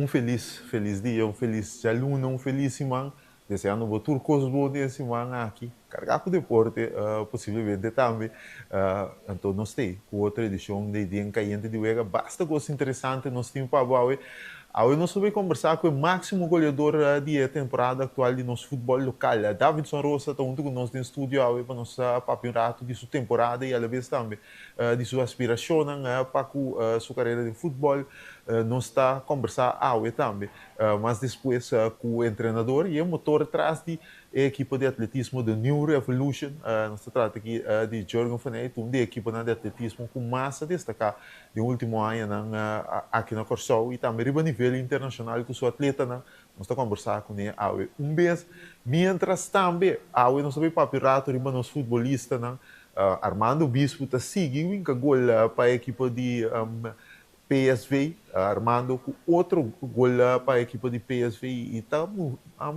Un felis, felis dia, un felis djaluna, un felis siman. Deseando bo tur kos bon den e siman aki, kargá ku deporte posiblemente tambe. Anto nos t'ei ku otro edishon di Den Kayente di Wega. Basta kos interesante nos tin pa bo awe. Awe nos ta bai kombersá ku e máksimo goleador di e temporada aktual di nos futbòl lokal. Davidson Rosa ta huntu ku nos den studio awe pa nos papia un ratu di su temporada i alabes tambe di su aspirashonnan pa ku su karera den futbòl. Nos ta kombersá awe tambe mas despues ku entrenador i e motor tras di e ekipo di atletismo The New Revolution. Nos ta trata aki di Jurgen van Eyck, un di e ekiponan di atletismo ku mas a destaká den ultimo añanan aki na Kòrsou i tambe riba nivel internashonal ku su atletanan. Nos ta kòmbersá kuné awe un bes. Miéntras tambe awe nos ta bai papia un ratu riba nos futbolistanan. Armando Obispo ta sigui winka gol pa e ekipo di PSV, Armando ku otro gol pa e ekipo di PSV i ta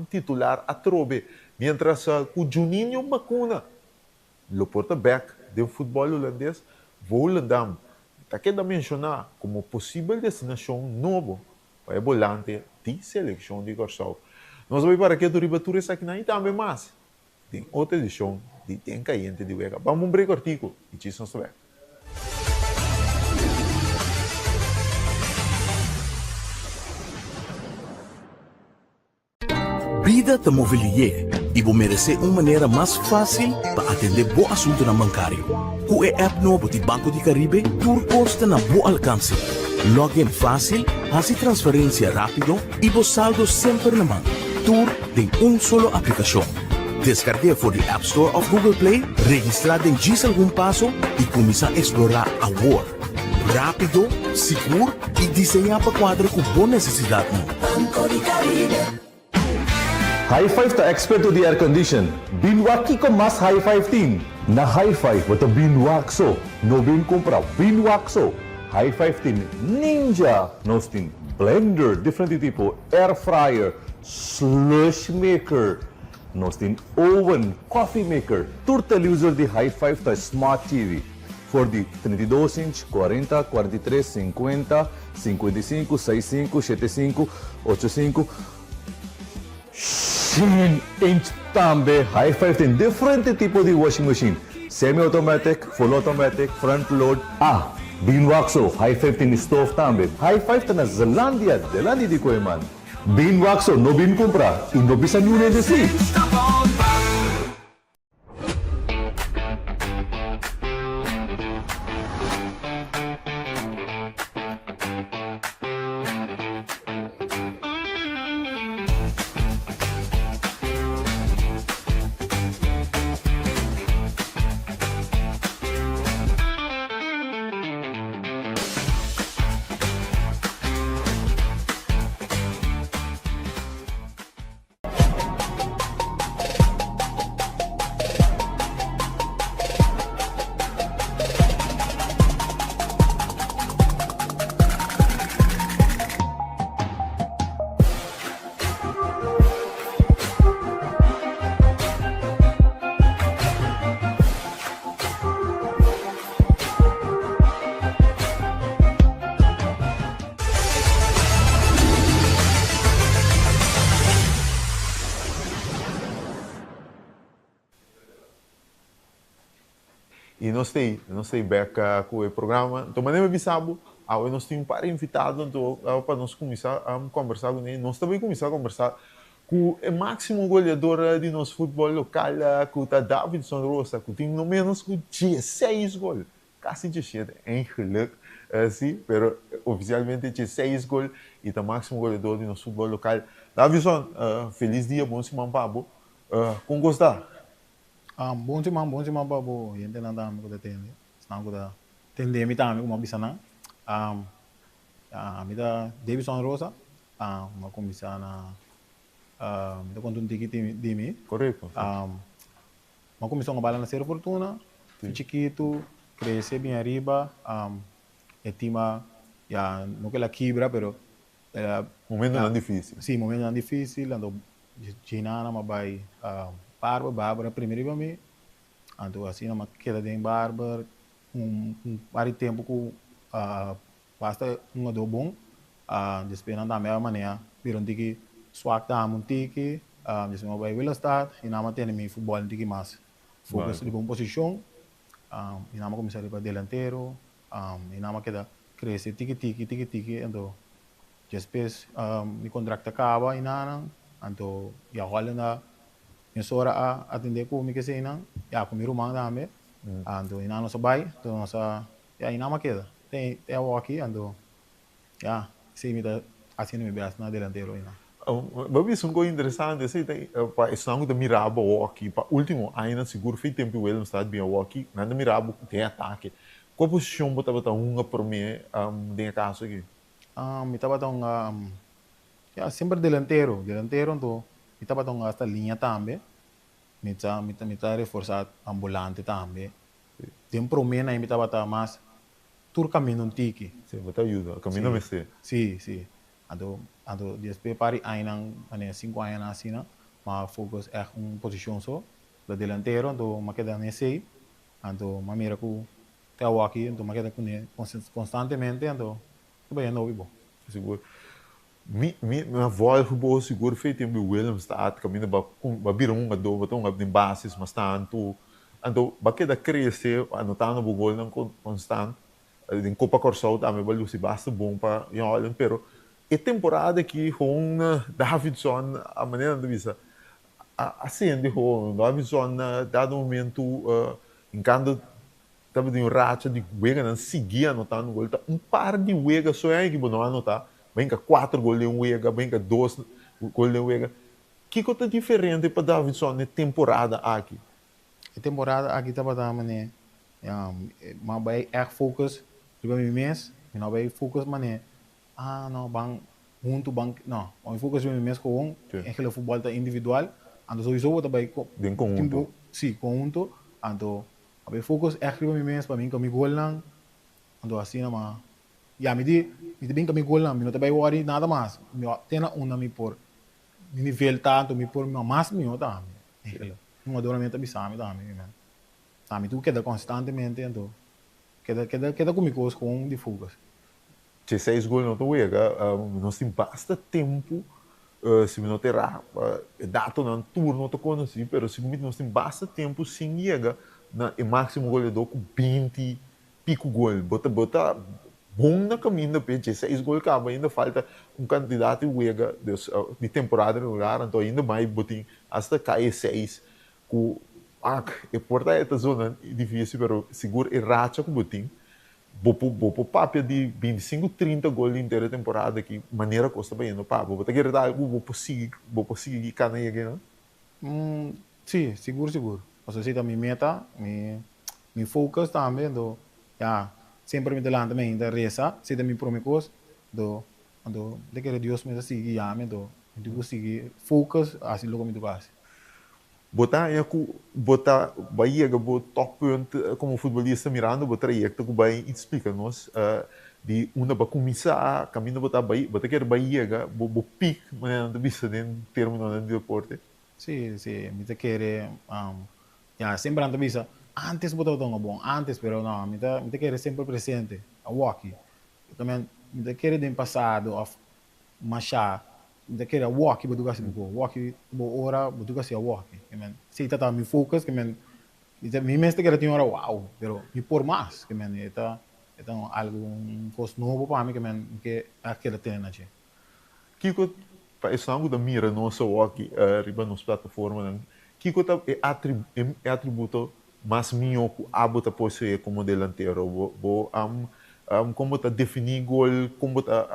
titular atrobe. Miéntras ku Juninho Bacuna lo por ta bèk den futbòl hulandes, Volendam ta keda menshoná komo posibel destinashon nobo pa e bolante di selekshon di Kòrsou. Nos a bai para ketu riba tur esakinan i tambe mas den otro edishon di Den Kayente di Wega. Bam un break kòrtiku i djis nos ta bèk. Bida ta move lié i bo meresé un manera mas fásil pa atendé bo asuntunan bankario. Ku e app nobo di Banco di Caribe tur kos ta na bo alkanse. Log in fásil, hasi transferensia rápido i bo saldo semper na man. Tur den un solo aplikashon. Deskarg'é for di App Store òf Google Play, registrá den djis algun paso i kuminsá eksplorá awor. Rápido, sigur i diseñá pa kuadra ku bo nesesidatnan. Banco di Caribe. High Five ta experto di aircondition. Bin wak kiko mas High Five tin. Na High Five bo ta bin wak so, no bin kumpra, bin wak so. High Five tin Ninja, nos tin blender diferente tipo, air fryer, slush maker, nos tin oven, coffee maker. Tur televisor di High Five ta smart TV. For di 32 inch, 40, 43, 50, 55, 65, 75, 85, 100 inch tambe. High Five tin diferente tipo di washing machine, semi automatic, full automatic, front load. Ah, bin wak so, High Five tin stove tambe. High Five ta na Zelandia, delanti di Kooiman. Bin wak so, no bin kumpra i no bisa niun hende si. I nos ta ei, nos ta ei bek ku e programa. Anto manera mi bisa bo, awe nos tin un par invitado anto pa nos kuminsá kombersá kuné. Nos ta bai kuminsá kombersá ku e máksimo goleador di nos futbòl lokal ku ta Davidson Rosa ku tin no ménos ku dieseis gol. Kasi djeshete, eigenlijk si, pero ofisialmente djeseis gol i ta máksimo goleador di nos futbòl lokal. Davison, felis dia, bon siman pa bo. Kon kos ta? Bon siman, bon siman pa bo hendenan tambe ku ta tende, esnan ku ta tende mi tambe ku mi a bisa nan. Mi ta Davison Rosa, mi a kuminsá na, mi ta konta un tiki di mi. Korekto. Mi a kuminsá un bala na Sero Fortuna, fi chikitu, krese bin ariba, e tim a, ya, no ku el a kibra, pero el a. Momentunan difísil. Sí, momentunan difísil, anto djinana mi a bai Barber, Barber a primi riba mi, anto asina mi a keda den Barber un par di tempu ku basta un ado bon. Despues nan tambe a manera bira un tiki swak tambe un tiki. Despues mi a bai Willemstad y nan a tene mi futbol un tiki mas focus riba un posicion. Y nan a cuminsa riba delantero y nan a keda crece tiki tiki tiki tiki anto despues mi contract a caba y nan anto ya Holland a mesora a atende cu mi keseynan ya cu mi ruman tambe anto y nan nos a bai anto nos a ya y nan a keda te awoki anto Ya, sí, mi ta haciendo mi best na delantero ayina. Bo a bisa un cosa interesante, esei ta pa esnan ku ta mira bo awoki, pa ultimo añanan sigur fei tempu i Willemstad bin awoki, nan ta mira bo den atake. Kua posishon bo tabata hunga promé den e kaso aki? Mi tabata hunga, ya, semper delantero, delantero, anto mi tabata hunga hasta liña tambe, mi ta mi ta reforsa ambulante tambe. Den promé nan mi tabata mas Tur kaminda un tiki. Sí, bo ta yuda. Kaminda mester. Sí, sí. Anto, anto despues par di añanan, manera sinku añanan asina, m'a focus ègt un posishon so, la delantero, anto m'a keda n'esei, anto m'a mira ku te awoki, anto m'a keda kuné konstantemente, anto ta bai yendo hopi bon. Sigur. Mi, mi, mi a volg bo sigur fe tempu di Willemstad, kaminda bo a bo a bira un hungadó, bo ta hunga den basis mas tantu. Anto bo a keda krese anotando bo golnan konstant. Den Kopa Kòrsou tambe bo a lusi basta bon pa Jong Holland, pero e temporada aki gewoon Davidson, a manera nan ta bisa, a sende gewoon. Davidson dado momento hinkando Tabatin un racha di weganan sigui anotando gol. Ta un par di wega so e ekipo no anota. Bo hinka kuater gol den un wega, bo hinka dos gol den un wega. Kiko ta diferente pa Davidson e temporada aki? E temporada aki tabata mane mi a bai ègt focus riba mi mes. Mi no a bai focus mane ah no ban huntu ban no. Mi focus riba mi mes gewoon. Eigenlijk futbòl ta individual. Anto souiso bo ta bai Den konhunto. Si, konhunto. Anto A bay focus echt riba mi mes pa mi ka mi golnan, anto asina ma ya mi di mi ta bin ka mi golnan, mi no ta bay worry nada mas, mi te na unda mi por mi nivel ta anto mi por mas miho tambe, mi hungadornan mi ta bisa mi tambe mi men ta mi tur keda constantemente anto keda keda keda ku mi kos kon di focus. Dieseis gol no ta wega, nos tin basta tempu, si mi no ta erá, e datonan tur no ta konosí, pero si mi nos tin basta tempu sin yega na e máksimo goleadó ku binti piku gol. Bo ta bo ta bon na kaminda p'e dieseis gol kaba, ainda falta un kantidat di wega di temporada regular, anto ainda mai bo tin asta kai e seis ku ak e por ta e ta zona difísil, pero sigur e racha ku bo tin Bo por bo por papia di bintisinku trinta gol di henter e temporada aki manera kos ta bayendo pa bo. Bo ta kere ta algu bo por sigui bo por sigui kana yega einan? Sí, sigur sigur. Pasobra esei ta mi meta, mi mi focus tambe, anto ya semper mi ta lanta mi ainda resa, esei ta mi prome kos, anto anto mi ta kere Dios mes a sigui guia mi, anto mi tin ku sigui focus hasi loke mi tin ku hasi. Bo ta haña ku bo ta bai yega bo toppunt komo futbolista mirando bo trayekto ku bai splika nos di unda bo a kuminsá, kaminda bo ta bai, bo ta kere bai yega bo bo pik manera nan ta bisa den términonan di deporte? Sí, sí, mi ta kere, ya semper nan ta bisa antes bo tabata hunga bon, antes, pero no, mi ta mi ta kere semper presente, awoki, mi ta kere den pasado òf Masha, mi ta kere awoki bo tuka hasi bo ko, awoki bo ora bo tuka hasi awoki, ke men si ta ta mi focus ke men mi mes ta kere tin ora wow, pero mi por mas, ke men e ta e ta algo un kos nobo pa mi ke men mi ke a keda tene na dje. Kiko pa esnan ku ta mira nos awoki riba nos plataformanan, kiko ta e e atributo mas mihó ku abo ta poseé komo delantero? Bo bo kon bo ta definí gol, kon bo ta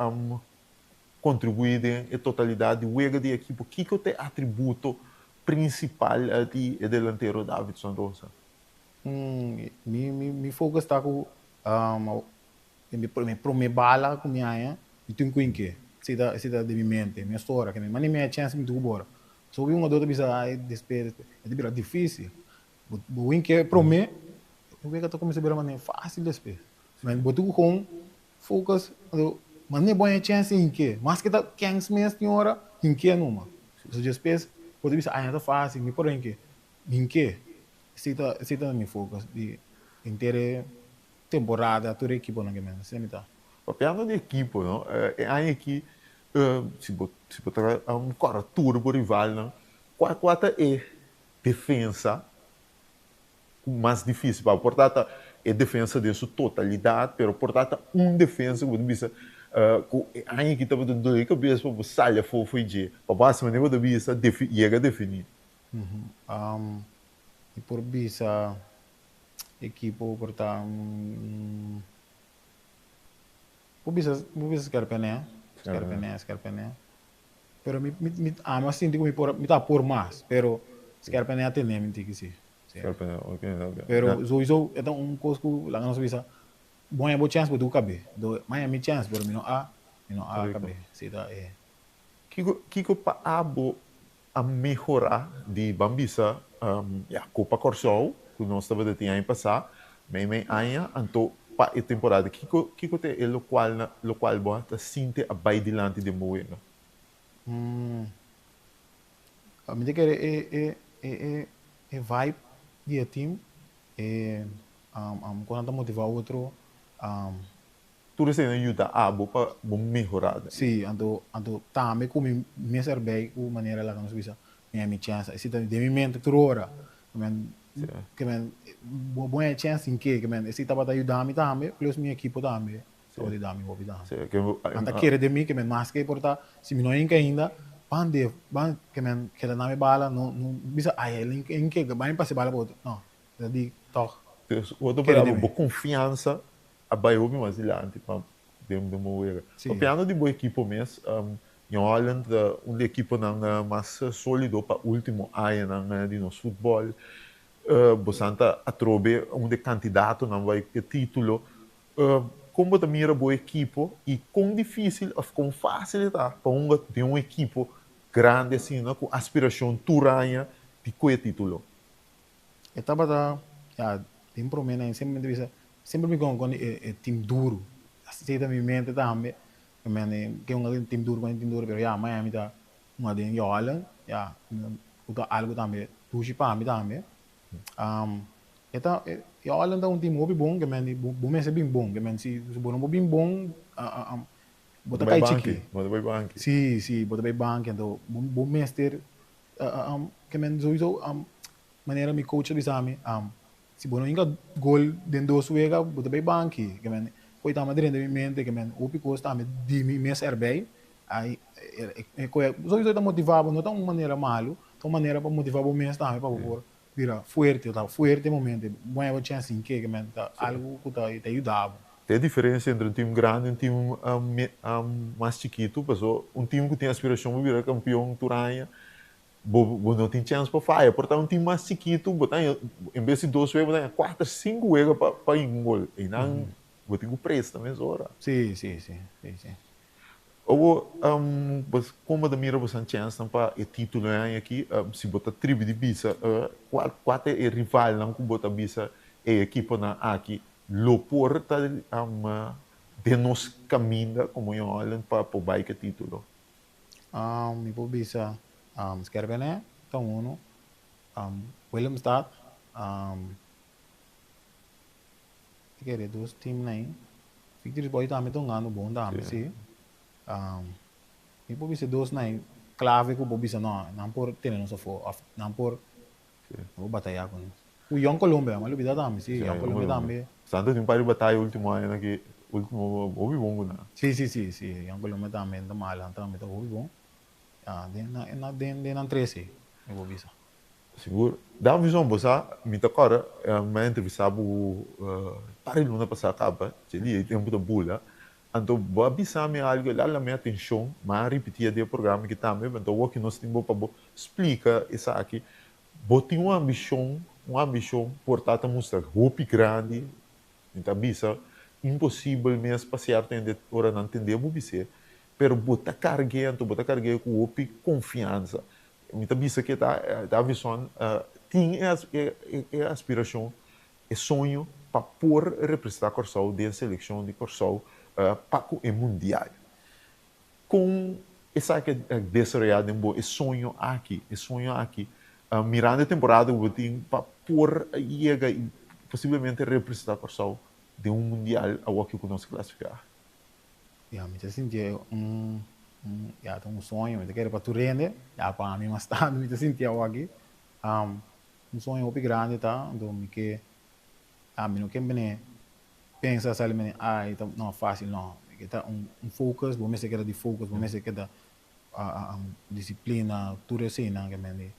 kontribuí den e totalidat di wega di ekipo? Kiko ta e atributo prinsipal di e delantero Davidson Rosa? Mi mi focus ta ku mi promé bala ku mi haña mi tin ku hinké. Esei ta esei ta den mi mente, mi a stora ke mi manda mi a chèns mi tin ku bora. Pasobra un hungadó ta bisa ai despues despues e ta bira difísil. Bo bo hinké promé e wega ta kuminsá bira manera fásil despues. Bo tin ku kon Focus, anto mane bo haña chèns di hink'é. Maske ta kèns mes tin ora, hink'é numa. Pasobra despues bo ta bisa, ay, no ta fásil, mi por hink'é. Hink'é. Esei ta, esei ta mi focus di henter e temporada, tur e ekiponan ke mester. Asina mi ta. Papiando di ekipo, no, e aña aki si bo si bo ta kòrda tur bo rivalnan, kua kua ta e defensa ku mas difísil pa bo? Por ta ta e defensa den su totalidat, pero por ta ta un defensa ku bo ta bisa ku e aña aki tabata dole kabes pa bo sali afó fo'i dje, pa bo hasi manera bo ta bisa yega definí. Mi por bisa ekipo por ta. Bo bisa, bo bisa skerpené, skerpené, skerpené. Pero mi, mi, mi ama sinti ku mi por, mi ta por mas, pero skerpené a tene mi tiki si. Si. Skerpené, ok, ok. Pero sowieso e ta un kos ku laga nos bisa, bo haña bo chèns bo tin ku kab'é. Do, mi haña mi chèns pero mi no a, mi no a kab'é. Si ta e. Kiko, kiko pa abo a mehorá di ban bisa ya Kopa Kòrsou ku nos tabata tin aña pasá, mei mei aña, anto pa e temporada kiko kiko ta e lokual na lokual bo a ta sinti a bai dilanti den bo wega? Mi ta kere e e e e e vibe di e team, e kon nan ta motivá otro. Tur esei na yuda abo pa bo mehorá den. Sí, anto anto tambe ku mi mes erbij ku manera laga nos bisa mi a mi chèns. Esei ta den mi mente tur ora. Ke men ke men bo bo haña chèns sin ke. Ke men esei tabata yuda mi tambe plus mi ekipo tambe tabata yuda mi hopi tambe. Nan ta kere den mi ke men maske por ta si mi no hinka ainda ban def ban ke men keda na mi bala no no bisa ay el hinka ban pasa e bala pa otro no. Ta di tòg Otro kere palabra den mi. bo konfiansa a bai hopi mas dilanti pa den den bo wega. Sí. Papiando di bo ekipo mes, New Holland ta un di ekiponan mas solido pa ultimo añanan di nos futbol. Bosan ta atrobe un di e kandidatonan bai ku e titulo. Kon bo ta mira bo ekipo i kon difisil of kon fasil e ta pa hunga den un ekipo grandi asina ku aspirashon tur aña di ku e titulo? E tabata, ya, den prome nan semper mi ta bisa, semper mi con e e team duru, así ta mi mente tambe, mi mente ke un den team duru, con e team duru, pero ya Miami ta un aden Yolen, ya, ku ta algu tambe dushi pa mi tambe. E ta, Yolen ta un team hopi bon, ke men bo mester bin bon, ke men si bo no por bin bon, bo ta kai chiki. Bo ta bai banki. Si, si, bo ta bai banki, anto bo mester Ke men souiso manera mi coach a bisa mi, si bo no hinka gol den dos wega bo ta bay banki. Ke men koe tamba drenta mi mente ke men hopi kos tambe di mi mes erbij ai e koe souiso ta motiva bo no ta un manera malu ta un manera pa motiva bo mes tambe pa bo por bira fuerte ta fuerte momento bo haña bo chèns sin ke ke men ta algu ku ta yuda bo. Ta e diferencia entre un team grandi y un team mas chikitu, paso un team cu tin aspiracion pa bira campeon tur aña, bo bo no tin chance pa faya. Por ta un team mas chikitu, bo ta haña en bes di dos wega, bo ta haña cuater, cinco wega pa pa hinca un gol. Eynan bo tin cu presta mesora. Sí, sí, sí, sí, sí. Obo, bos con bo ta mira bosan chensnan pa e titulo e aña aki? Si bo ta tribi di bisa, cua cua ta e rivalnan cu bo ta bisa e ekiponan aki Lo por ta den nos caminda como Jong Holland pa por bay cu e titulo? Mi por bisa Scherpenhee ta uno, Willemstad, mi kere dos team nan ei, Victory Boys tambe ta hungando bon tambe si, mi por bisa e dos nan ei clave cu por bisa no nan por tene nos afo of nan por bataya cu nos. Ku Jong Colombia, mi a lubida tambe, si, Jong Colombia tambe. Santos tin un par di bataya ultimo añanan ki ultimo hopi bon ku nan. Si, si, si, si, Jong Colombia tambe no ta mal, nan tambe ta hopi bon. Ya, den nan, den den nan tres ei, mi por bisa. Sigur. Davison, bo sa, mi ta kòrda mi a entrevistá bo par di luna pasá kaba, dje dia e tempu ta bula, anto bo a bisa mi algu, el a hala mi atenshon, mi a ripití den e programa aki tambe, anto awor ki nos tin bo pa bo splika esaki. Bo tin un ambishon, un ambishon por ta ta mustra hopi grandi, mi ta bisa imposibel mes pa sierto hende ora nan tende bo bis'é, pero bo ta karg'é anto bo ta karg'é ku hopi konfiansa. Mi ta bisa ke ta Davison tin e e aspirashon, e soño pa por representá Kòrsou den selekshon di Kòrsou pa ku e mundial. Kon esaki a desaroyá den bo e soño aki, e soño aki, mirando e temporada ku bo tin pa por yega i posiblemente representá Kòrsou den un mundial awoki ku nos klasifiká? Ya, mi ta sinti un, un, ya, ta un soño, mi ta kere pa tur hende, ya, pa mi mas tantu mi ta sinti awaki, un soño hopi grandi ta, anto mi ke, ya, mi no ke bini pensa sali mene, ay, ta, no, facil, no, mi ke ta un, un focus, bo mester keda di focus, bo mester keda disciplina, tur eseinan ke men di.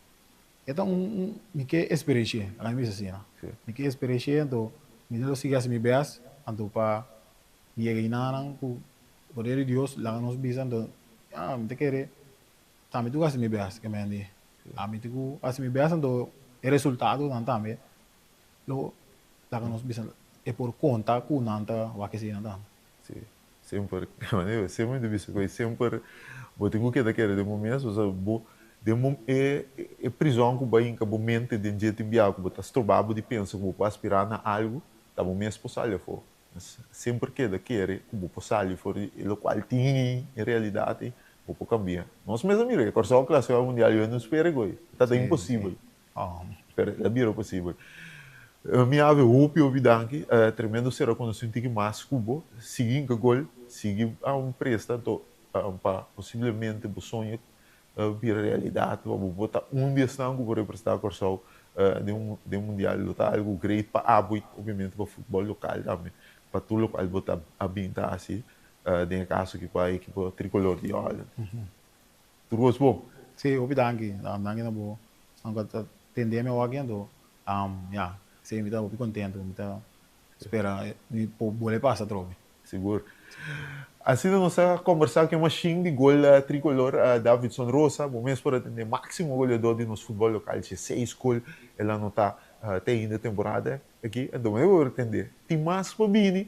E ta un, un, mi ke esperenshe, laga mi bisa asina. Mi ke esperenshe, anto mi ta lo sigui hasi mi best, anto pa mi yega einanan ku poder di Dios, laga nos bisa, anto, ya, mi ta kere, tambe tu hasi mi best, ke men di. Ami tin ku hasi mi best, anto e resultadonan tambe lo laga nos bisa, e por konta ku nan ta wak eseinan tambe. Sí. Semper, semper mi ta bisa ku semper bo tin ku keda kere den bo mes, pasobra bo den bo e e prizòn ku bo a hinka bo mente den dje tin biaha ku bo ta stroba bo di pensa ku bo por aspirá na algu, ta bo mes por sali afó. Semper keda kere ku bo por sali for di e lokual tin ei en realidat ei bo por kambia. Nos mes a mira e Kòrsou klasifiká pa mundial yo no spera ku ei, ta ta imposibel. Pero el a bira posibel. Mi a habi hopi hopi danki. Tremendo sera ku nos sinti ki mas ku bo. Sigui hinka gol, sigui a presta anto pa posiblemente bo soño bira realidat, pa bo por ta un di esnan ku por representá Kòrsou den un mundial. Lo ta algu great pa abo i obviamente pa futbòl lokal tambe, pa tur lokual bo ta a bin ta hasi den e kaso aki pa ekipo trikolor di Holland. Tur kos bon. Sí, hopi danki. Danki na bo. Esnan ku ta tende mi awor aki anto ya, sí, mi ta hopi kontentu. Mi ta spera mi por bolbe pasa atrobe. Sigur. Asina nos a kombersá ku e mashin di gol trikolor Davidson Rosa. Bo mes por a tende máksimo goleador di nos futbòl lokal, dieseis gol el a anotá te ainda e temporada aki. Anto bo por a tende tin mas pa bini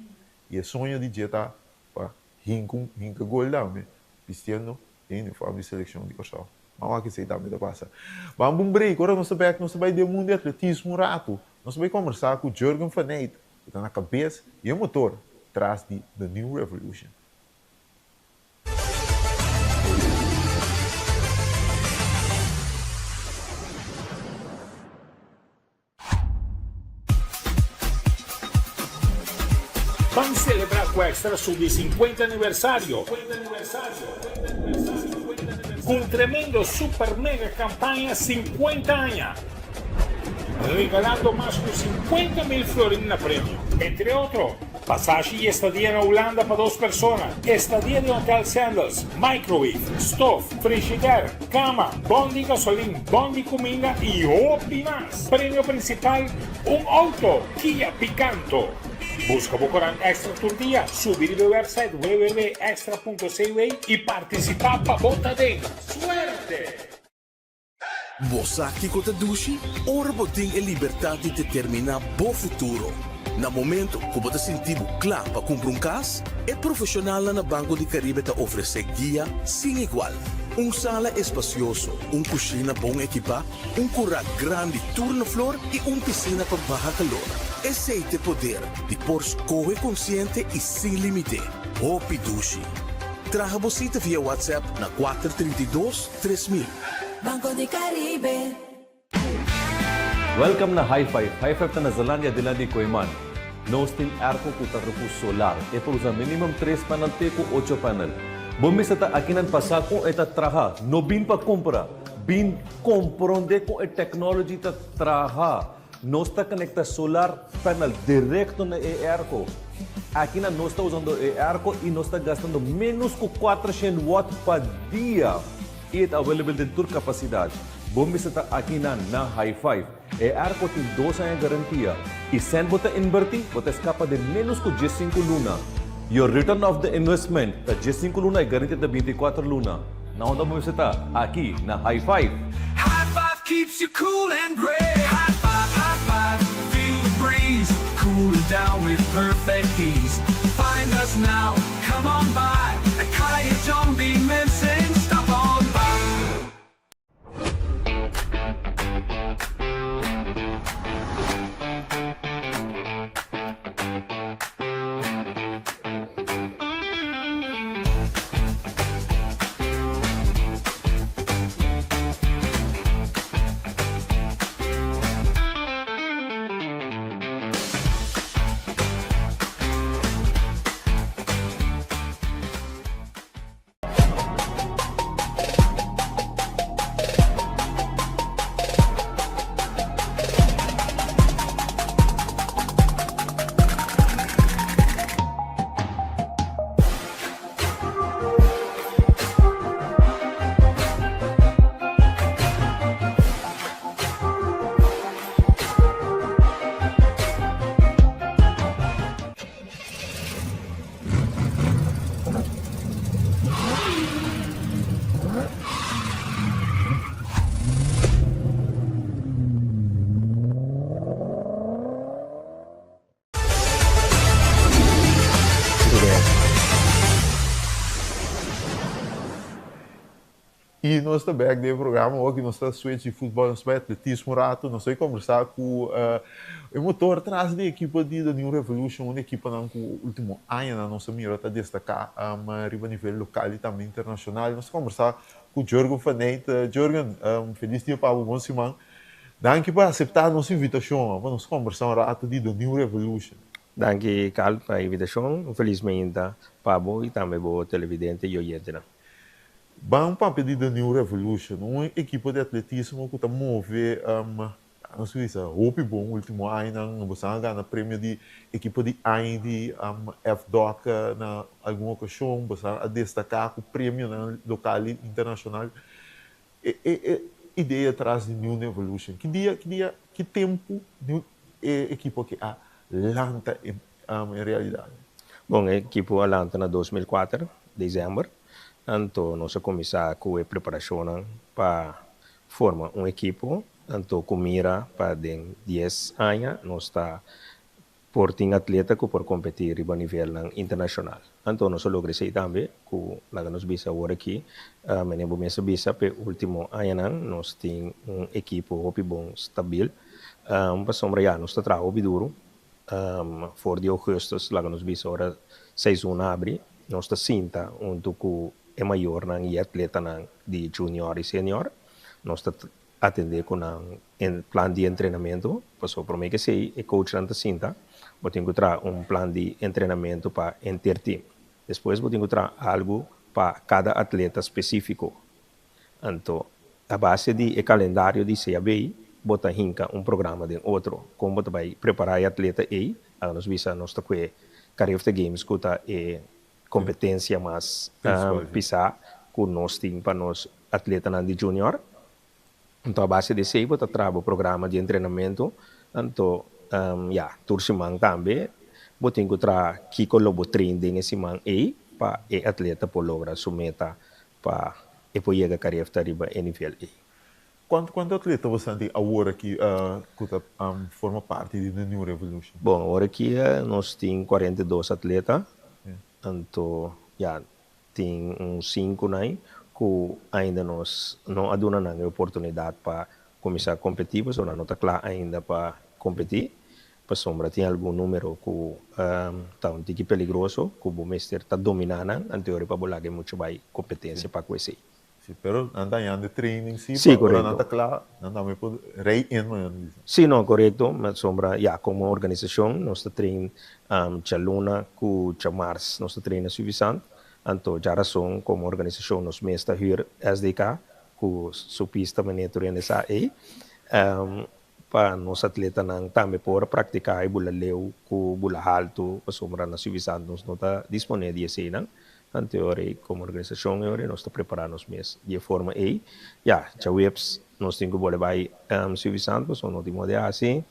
i e soño di dje ta pa hinka gol tambe bistiendo Den uniform di selekshon di Kòrsou. Ban wak esei tambe ta pasa. Ban bu un break. Ora nos ta bèk nos ta bai den mundu di atletismo un ratu. Nos ta bai kòmbersá ku Jurgen van Eyck ku ta na kabes i e motor tras di The New Revolution. Ban celebra cu Extra su di 50 aniversario cu un tremendo super mega campaña 50 aña, regalando mas cu 50 mil florin na premio. Entre otro, Pasashi y estadia na Hulanda pa dos persona, estadia den Hotel Sandals, microwave, stof, frishider, cama, bon di gasolin, bon di cuminda y hopi mas. Premio principal, un auto Kia Picanto. Busca bo corant Extra tur dia, subi riba e website www.extra.cw y participa pa bo ta den. Suerte! Bo sa kiko ta dushi? Ora bo tin e libertat di determiná bo futuro. Na momento ku bo ta sinti bo kla pa kumpra un kas, e profeshonalnan na Banco di Caribe ta ofresé guia sin igual. Un sala espasioso, un kushina bon ekipá, un kurá grandi tur na flor i un pisina pa baha kalor. Esei t'e poder di por skohe konsiente i sin límite. Hopi dushi! Traha bo sita via WhatsApp na 432, 3000. Banco di Caribe. Welcome na High Five. High Five ta na Zelandia dilanti di Kooiman. Nos tin airco cu ta rupu solar. E por usa minimum tres panel te cu ocho panel. Bo mester ta akinan pa sa con e ta traha. No bin pa cumpra. Bin compronde con e technology ta traha. Nos ta conecta solar panel directo na e airco. Akinan nos ta usando e airco y nos ta gastando menos cu 400 watt pa dia. Y e ta available den tur capacidad. Bo mester ta akinan na High Five. E airco tin dos aña garantia. Y cent bo ta inverti, bo ta escapa den menos cu 15 luna. Your return of the investment ta 15 luna y garantia ta 24 luna. Na unda bo mester ta? Aki na High Five! High five keeps you cool and great High five, high five, feel the breeze Cooling down with perfect ease Find us now, come on by At Kaya John B. Mensen, stop on by. I nos ta bek den e programa awor nos ta switch di futbol nos bai atletismo un rato. Nos ta kombersá ku e motor tras di ekipo di The New Revolution, un di ekiponan ku ultimo añanan nos a mira ta destaká riba nivel lokal i tambe internashonal. Nos ta kombersá ku Jurgen van Eyt. Jurgen, felis dia pa bo, bon siman. Danki pa aseptá nos invitashon pa nos kombersá un rato di The New Revolution. Danki Carl pa e invitashon. Un felis mainta pa bo i tambe bo televidente i oyentenan. Ban papia di The New Revolution, un ekipo di atletismo ku ta move, nos bisa, hopi bon ultimo añanan. Boso a gana premio di ekipo di aña di FDOC na algun okashon. Boso a destaká ku premionan lokal i internashonal. E idea tras di New Revolution, ki dia, ki dia, ki tempu e ekipo aki a lanta en realidat? Bon, e ekipo a lanta na 2004, desèmber. Anto nos a kuminsá ku e preparashonnan pa forma un ekipo. Anto ku mira pa den dies aña nos ta por tin atleta ku por kompetí riba nivelnan internashonal. Anto nos a logra esei tambe ku laga nos bisa awor aki, mene bo mes a bisa p'e último añanan nos tin un ekipo hopi bon stabil. Pasobra ya nos ta traha hopi duru. For di ougùstùs laga nos bisa ora seizoen habri nos ta sinta huntu ku e mayornan i e atletanan di junior i senior. Nos ta atendé ku nan plan di entrenamentu, pasobra promé ku esei e coachnan ta sinta, bo tin ku traha un plan di entrenamentu pa henter team. Despues bo tin ku traha algu pa kada atleta spesífiko. Anto, a base di e kalendario di CAB, bo ta hinka un programa den otro. Kon bo ta bai prepará e atleta ei? Awe nos bisa nos ta kue Carifta Games ku ta e kompetensia mas pisá ku nos tin pa nos atletanan di junior. Anto a base di esei bo ta traha bo programa di entrenamentu. Anto, ya, tur siman tambe bo tin ku traha kiko lo bo train den e siman ei pa e atleta por logra su meta Pa e por yega Carifta riba e nivel ei. Kuantu kuantu atleta bo sa tin awor aki ku ta forma parti di The New Revolution? Bon, awor aki nos tin 42 atleta. Anto ya tin un sinku nai ku ainda nos no a duna nan e oportunidat pa kuminsá kompetí pasobra nan no ta kla ainda pa kompetí. Pasobra tin algun numero ku ta un tiki peligroso ku bo mester ta dominá nan anteori pa bo laga e mucha bai kompetensia pa ku esei. Sí, pero nan ta hañando e training sí, Sí, pa ora nan korekto. ta kla, nan tambe por rei in, manera nan bisa. Sí, no, korekto. Pasobra ya, komo organisashon nos ta train djaluna ku djamars nos ta train na Suffisant. Anto djarason komo organisashon nos mes ta hür SDK ku su pista manera tur hende sa ei. Pa nos atletanan tambe por praktiká e bula leu ku bula haltu pasobra na Suffisant nos no ta disponé di eseinan. Anto e ora ei komo organisashon e ora ei nos ta prepará nos mes di e forma ei. Ya, djaweps nos tin ku bole bai Suffisant pasobra no tin moda di hasi.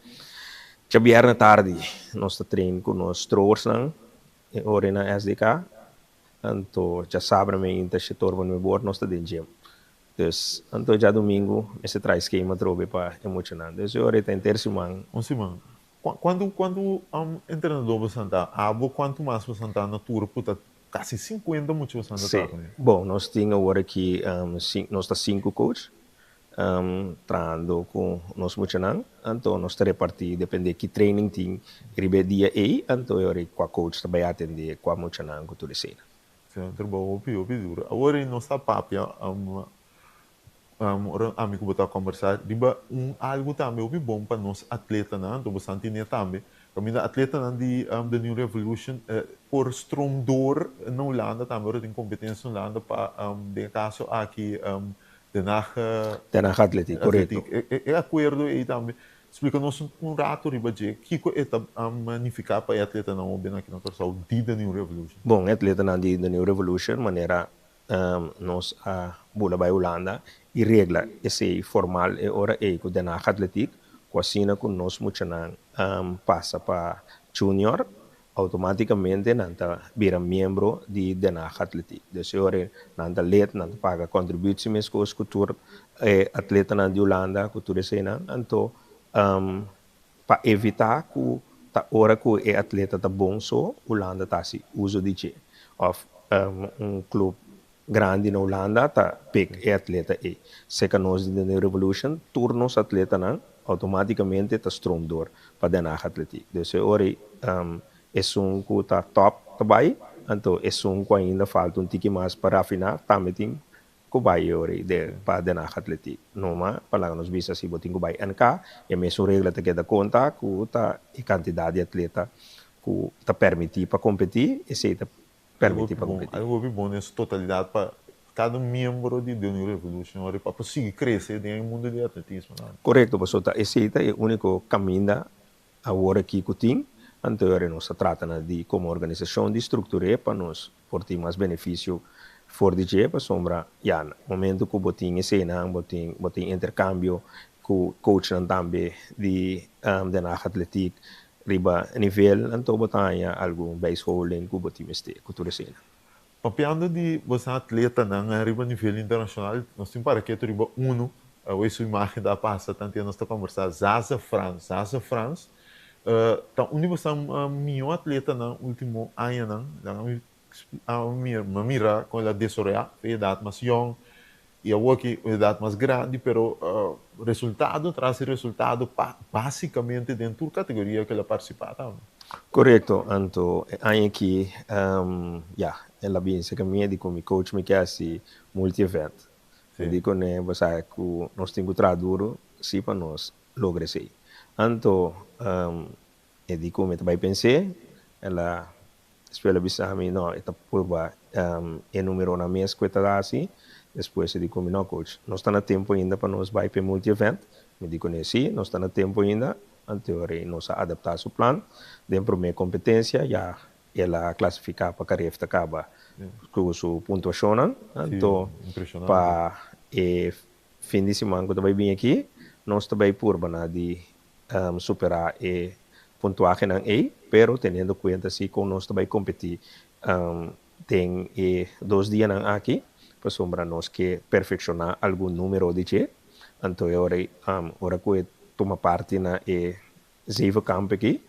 Djabièrnè tardi nos ta train ku nos trowersnan e ora ei na SDK. Anto djasabra meinta shetor pa nuebor nos ta den gym. Dus, anto djadumingu mester trae skema atrobe pa e muchanan. Dus e ora e ta henter siman. Un siman. Kuantu kuantu entrenadó boso ta? Abo kuantu mas boso ta na tur ku ta kasi sinkuenta mucha boso ta Sí. traha kuné? Bon, nos tin awor aki nos ta sinku coach trahando ku nos muchanan. Anto nos ta repartí dependé ki training tin riba e dia ei, anto e ora ei kua coach ta bai atendé kua muchanan ku tur eseinan. Sí, un trabou hopi, hopi duro. Awor ei nos ta papia, ora ami ku bo ta kombersá riba un algu tambe hopi bon pa nos atletanan, anto bo sa tine tambe, kaminda atletanan di The New Revolution por strom door na Hulanda tambe ora tin kompetensia na Hulanda pa den e kaso aki Den Haag Den Haag Atletiek, korekto. E akuerdo ei tambe Splika nos un rato riba dje, kiko e ta nifiká pa e atletanan hoben aki na Kòrsou di The New Revolution? Bon, e atletanan di The New Revolution, manera nos a bula bai Hulanda i regla esei formal e ora ei ku Den Haag Atletiek, ku asina ku nos muchanan pasa pa junior, Automáticamente nan ta bira miembro di Den Haag Atletiek. Dus e ora nan ta lid, nan ta paga contributie mescos cu tur e atletanan di Hulanda, cu tur eseinan. Anto pa evita cu ta ora cu e atleta ta bon so, Hulanda ta haci uso di dje. Of un club. Grandi na Hulanda ta pick e atleta ei. Serka nos di The New Revolution tur nos atletanan automaticamente ta stroom door pa Den Haag Atletiek. Dus e ora ei esun ku ta top ta bai, anto esun ku ainda falta un tiki mas pa rafiná tambe tin ku bai e ora ei pa Den Haag Atletiek. Numa pa laga nos bisa si bo tin ku bai NK e mesun regla ta keda konta ku ta e kantidat di atleta ku ta permití pa kompetí esei ta permití pa kompetí. Algo hopi bon den su totalidat pa kada miembro di The New Revolution ora pa por sigui krese den e mundu di atletismo nan. Korekto, pasobra ta esei ta e úniko kaminda awor aki ku tin, anto ora nos ta trata na di komo organisashon di struktur'é pa nos por tin mas benefisio for di dje, pasobra ya na momento ku bo tin eseinan bo tin bo tin interkambio ku coachnan tambe di Den Haag Atletiek Riba nivel anto bo ta haña algun bijscholing ku bo tin mester ku tur eseinan. Papiando di boso atletanan riba nivel internashonal, nos tin para ketu riba unu, awor su imagen ta pasa tantia nos ta kombersá, Zaza Frans. Zaza Frans ta un di boso mihó atletanan último añanan. Mi a mira kon el a desaroyá fe edat mas yòn i awor ki un edat mas grandi, pero resultado tras di resultado básikamente den tur kategoria ku el a partisipá tambe. Korekto, anto e aña aki ya el a bin serka mi, e di ku mi coach mi ke hasi multi event. Mi di kuné bo sa ku nos tin ku traha duru si pa nos logra esei. Anto e di ku mi ta bai pens'é, el a Despues el a bisa mi, no, e ta purba e numeronan mes ku e ta hasi. Despues e di ku mi, no coach, nos ta na tempu ainda pa nos bai pa e multi event. Mi di kuné, si, nos ta na tempu ainda. Anto rei nos a adaptá su plan. Den promé kompetensia ya el a klasifiká pa Caref ta kaba ku su puntuashonnan. Anto pa e fin di siman ku ta bai bini aki, nos ta bai purba na di superá e puntuahenan ei, pero teniendo kuenta si kon nos ta bai kompetí den e dos dianan aki, pasobra nos ke perfekshoná algun número di dje, anto e ora ei ora ku e tuma parti na e zevenkamp aki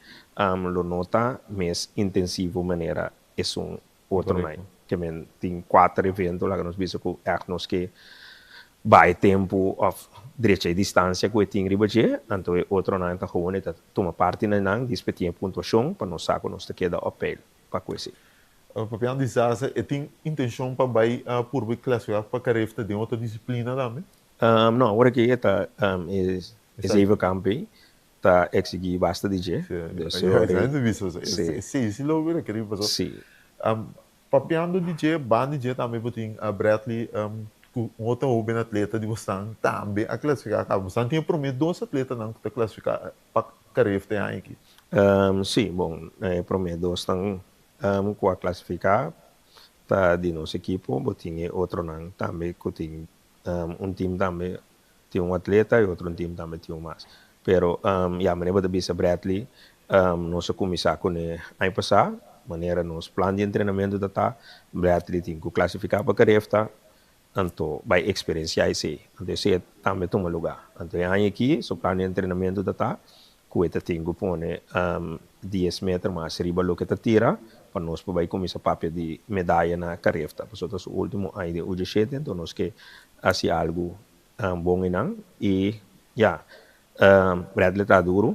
lo no ta mes intensivo manera esun Otro nai. Ke men tin kuater evento laga nos bisa ku ègt nos ke bai tempu òf drecha e distansia ku e tin riba dje, anto e otronan ta gewoon e ta tuma parti na nan dispe tin e puntuashon pa nos sa ku nos ta keda òp peil pa ku esei. Papiando di Zaza, e tin intenshon pa bai purba e klasifiká pa Carefta den otro disiplina tambe? No, awor aki e ta e zevenkamp ei Ta exigí basta di dje. Sí, esei bisa esei. Sí, sí lo rekerí paso. Sí. Papiando di dje, banda di dje tambe bo tin Bradley ku un otro hoben atleta di bosnan tambe a klasifiká kaba. Bosnan tin e promé dos atletanan ku ta klasifiká pa Caref te aña aki. Sí, bon, e promé dosnan ku a klasifiká ta di nos ekipo. Bo tin e otronan tambe ku tin un tim tambe Tin un atleta y otro un team tambe tin un mas. Pero ya manera bo ta bisa Bradley, nos a cuminsa cune aña pasa, manera nos plan di entrenamento ta ta, Bradley tin cu clasifica pa Carefta, anto bay experiencia esey. Anto esey tambe tuma lugar. Anto e aña aki su plan di entrenamento ta ta cu e ta tin cu pone dies meter mas riba loke ta tira pa nos por bay cuminsa papia di medaya na Carefta. Pasobra ta su ultimo aña den U17, anto nos ke haci algo bon einan y ya Bradley ta duro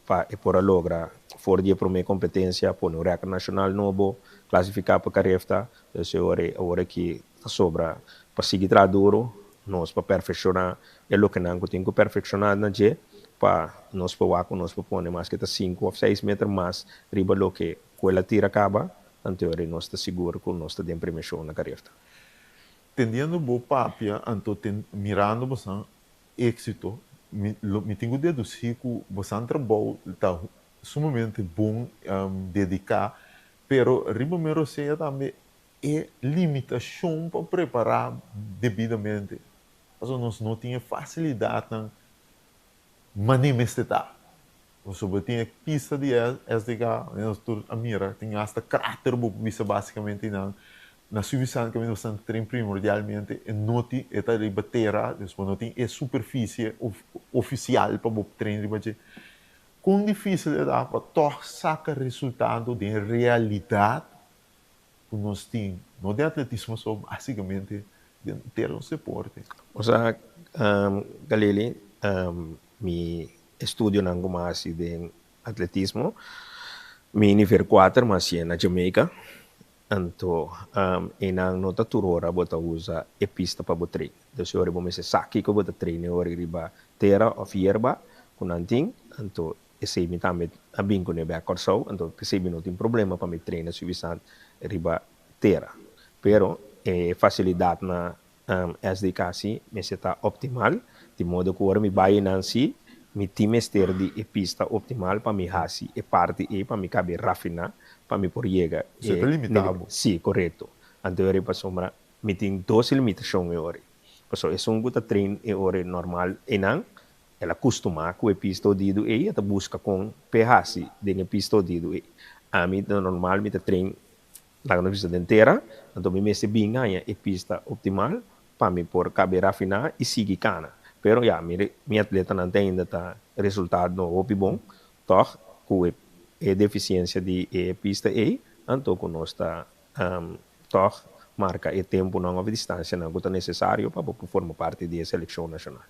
pa e por a logra for di e prome competencia pone un record nacional nobo, clasifica pa Carefta, entonces e ora awor aki ta sobra pa sigui traha duro nos pa perfecciona e lokenan cu tin cu perfecciona na dje pa nos por wak cu nos por pone maske ta sinku of seis meter mas riba loke cu el a tira caba, anto e ora nos ta sigur cu nos ta den premiacion na Carefta. Tendiendo bo papia, anto ten, mirando bosan éxito, mi lo, mi tin cu deducí cu bosan trabou ta sumamente bon, dedicá, pero riba mi rosea tambe e limitacion pa prepará debidamente, pasobra nos no tin e facilidadnan mané mester ta. Pasobra tin e pista di SDK, nos tur a mira, tin hasta krater bo por bisa básicamente nan. Na Suivisant kaminda bo stan tren primordialmente e no tin, e ta riba tera, dus bo no tin e superfisie ofisial pa bo tren riba dje. Kon difísil e ta pa tòg saka resultado den realidat ku nos tin? No den atletismo so, básicamente den henter nos deporte. Osea, Galili, mi estudionan ku mi a hasi den atletismo, mi nivel kuater mi a hasié na Jamaica. Anto, einan no ta tur ora bo ta usa e pista pa bo train. Dus e ora bo mester sa kiko bo ta train e ora riba tera òf yerba ku nan tin. Anto esei mi tambe a bin kuné bèk Kòrsou, anto p'esei mi no tin problema pa mi train suvisant riba tera. Pero e fasilidat na SDK si mester ta optimal, di modo ku ora mi bai einan si mi tin mester di e pista optimal pa mi hasi e parti ei pa mi kabe rafiná pa mi por yega e nivel. Ta limitá bo. Si, korekto. Anto e ora ei pasobra mi tin dos limitashon e ora ei. Pasobra esun ku ta train e ora ei normal einan, el a kustumá ku e pista odidu ei, e ta buska kon p'e hasi den e pista odidu ei. Ami ta normal mi ta train Laga nos bisa den tera, anto mi mester bin haña e pista optimal pa mi por kabe rafiná i sigui kana. Pero ya, mi mi atletanan te ainda ta resultado no hopi bon, tòg ku e e defisiensia di e pista ei, anto ku nos ta tòg marka e tempunan òf e distansianan ku ta nesesario pa bo por forma parti di e selekshon nashonal.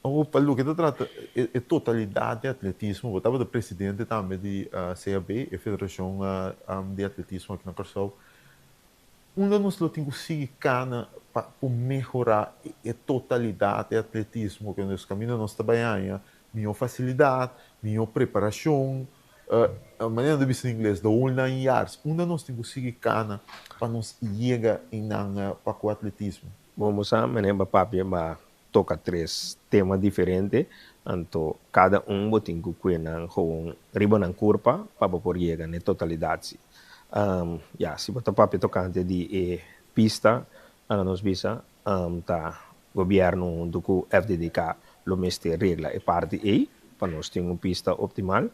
Awor, pa loke ta trata e totalidat di atletismo, bo tabata presidente tambe di CAB, e federashon di atletismo aki na Kòrsou. Unda nos lo tin ku sigui kana pa por mehorá e totalidat di atletismo? Ku nos kaminda nos ta bai haña mihó fasilidat, mihó preparashon, manera nan ta bisa na ingles, the whole nine yards. Unda nos tin ku sigui kana pa nos yega einan pa ku atletismo? Bon, bo sa manera bo papia ba toka tres tema diferente, anto kada un bo tin ku kue nan gewoon riba nan kurpa pa bo por yega n'e totalidat si. Ya, si bo ta papia tokante di e pista, laga nos bisa, ta gobièrnu huntu ku FDDK lo mester regla e parti ei pa nos tin un pista optimal.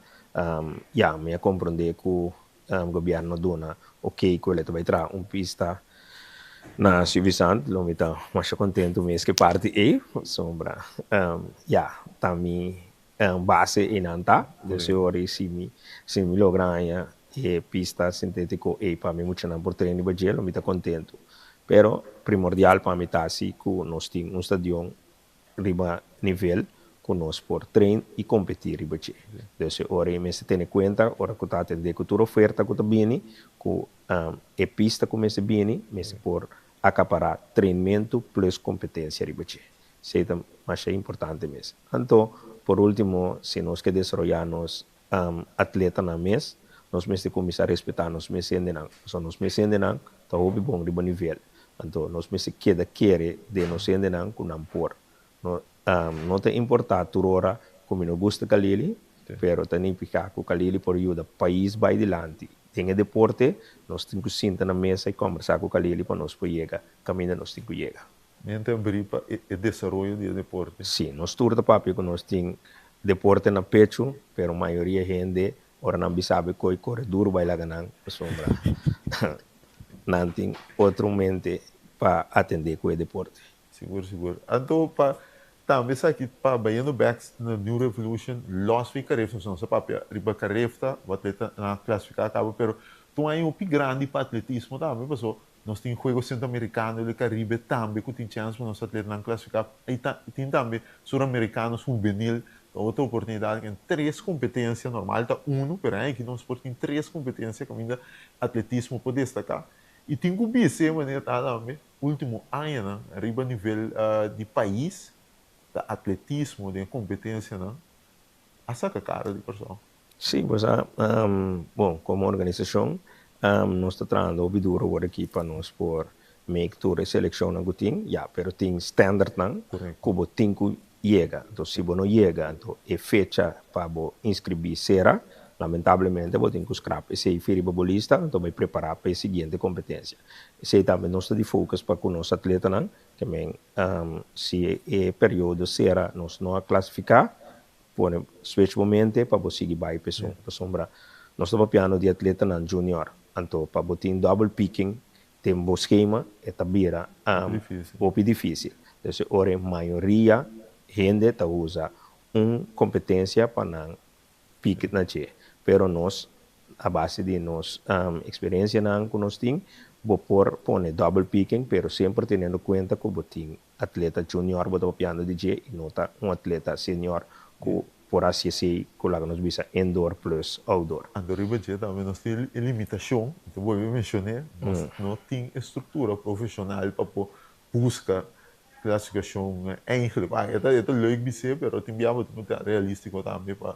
Ya, mi a komprondé ku Gobierno duna ok cu el ta bay traha un pista na Suffisant lo mi ta masha contento mes cu e parti ey pasobra ya ta mi base eynan ta dus e ora si mi si mi logra haña e pista sintetico ey pa mi muchanan por train riba dje lo mi ta contento pero primordial pa mi ta si cu nos tin un stadion riba nivel ku nos por train i kompetí riba dje. Dus e ora ei mester tene kuenta ora ku ta atendé ku tur oferta ku ta bini, ku e pista ku mester bini mester por akapará trainmentu plus kompetensia riba dje. Esei ta masha importante mes. Anto, por último, si nos ke desaroyá nos atletanan mes, nos mester kuminsá respetá nos mes hendenan. Pasobra nos mes hendenan ta hopi bon riba nivel. Anto nos mester keda kere den nos hendenan ku nan por. No no ta importá tur ora ku mi no gusta Kalili, pero ta nifiká ku Kalili por yuda pais bai dilanti. Den e deporte nos tin ku sinta na mesa i kòmbersá ku Kalili pa nos por yega kaminda nos tin ku yega. Mente abrí pa e desaroyo di e deporte. Sí, nos tur ta papia ku nos tin deporte na pechu, pero mayoria hende ora nan bisa bo koi kore duru bai laga nan pasobra nan tin otro mente pa atendé ku e deporte. Sigur, sigur. Anto pa tambe esaki pa bayendo bek na New Revolution, los fi Carefta, nos a papia riba Carefta, bo atleta nan a klasifiká kaba, pero ta un aña hopi grandi pa atletismo tambe, paso Nos tin Juegos Centroamericano del Caribe tambe cu tin chens pa nos atletanan clasifica. Ey ta tin tambe Suramericanos Juvenil, ta otro oportunidad. Tin tres competencia, normal ta uno, pero aña aki nos por tin tres competencia caminda atletismo por destaca. Y tin cu bisa e manera ta tambe, ultimo añanan riba nivel di pais ta atletismo den e competencianan a saca cara di Corsou. Sí, pues a, bon, como organisacion nos ta trahando hopi duro awor aki pa nos por make tur e seleccionnan cu tin, ya, pero tin standardnan cu bo tin cu yega. Entonces, si bo no yega, anto e fecha pa bo inscribi cera, lamentablemente bo tin cu scrap esey fi riba bo lista, anto bay prepara pa e siguiente competencia. Esey tambe nos ta di focus pa cu nos atletanan, ke men si e periodo cera nos no a clasifica, Pone switch bo mente pa bo sigui bai p'esun. Pasobra nos ta papiando di atletanan junior, anto pa bo tin double picking den bo schema e ta bira hopi dificil. Entonces ora e mayoria hende ta usa un competencia pa nan pick na dje. Pero nos a base di nos experiencianan cu nos tin. Bo por pone double picking pero semper teniendo cuenta cu bo tin atleta junior bo ta papiando di dje y no ta un atleta senior cu por haci esey cu laga nos bisa indoor plus outdoor. Anto riba dje tambe nos tin e limitacion, mi ta bolbe mencione, nos no tin e structura profesional pa por busca clasificacion eigenlijk. Bah, e ta e ta leuk bis'é pero tin bia bo tin cu ta realistico tambe pa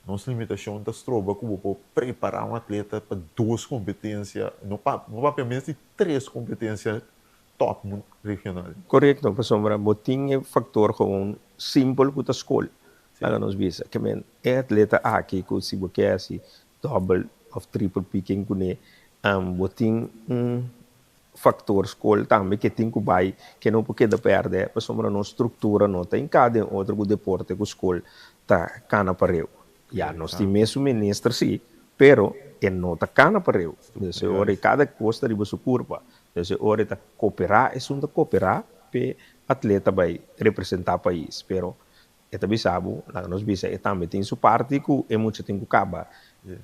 Nos limitashon ta stroba ku bo por prepará un atleta pa dos kompetensia, no pa no papia mes di tres kompetensia tòp regional. Korekto, pasobra bo tin e faktor gewoon simpel ku ta skol. Laga nos bisa, ke men e atleta aki ku si bo ke hasi dòbel òf tripel piking kuné, bo tin un faktor skol tambe ke tin ku bai, ke no por keda pèrdè, pasobra nos struktura no ta hinká den otro ku deporte ku skol ta kana pareu. Ya, nos tin mesun minister sí, pero e no ta kana pareu. Dus e ora kada kos ta riba su kurpa. Dus e ora e ta koperá, esun ta koperá p'e atleta bai representá pais. Pero e ta bisa bo, laga nos bisa, e tambe tin su parti ku e mucha tin ku kaba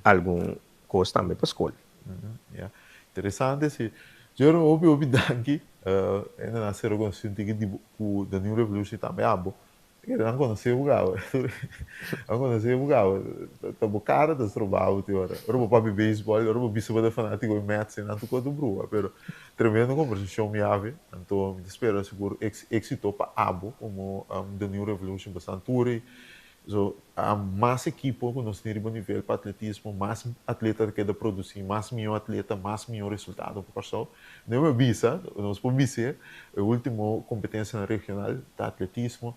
algun kos tambe pa skol. Ya, interesante si. Jero, hopi hopi danki. Hende nan a sera konosí un tiki di bo ku The New Revolution tambe abo. Kere nan konosé bo kaba. Nan konosé bo kaba. Ta bo kara ta stroba bo te ora. Ora bo papia beisbòl, ora bo bisa bo ta fanátiko di Mets, nan tur kos ta brua. Pero tremendo kombersashon mi habi. Anto mi ta spera sigur éksito pa abo komo The New Revolution pasobra tur e So, mas ekipo ku nos tin riba nivel pa atletismo, mas atleta ta keda produsí, mas mihó atleta, mas mihó resultado pa Kòrsou. No mi a bisa, nos por bis'é, e último kompetensianan regional ta atletismo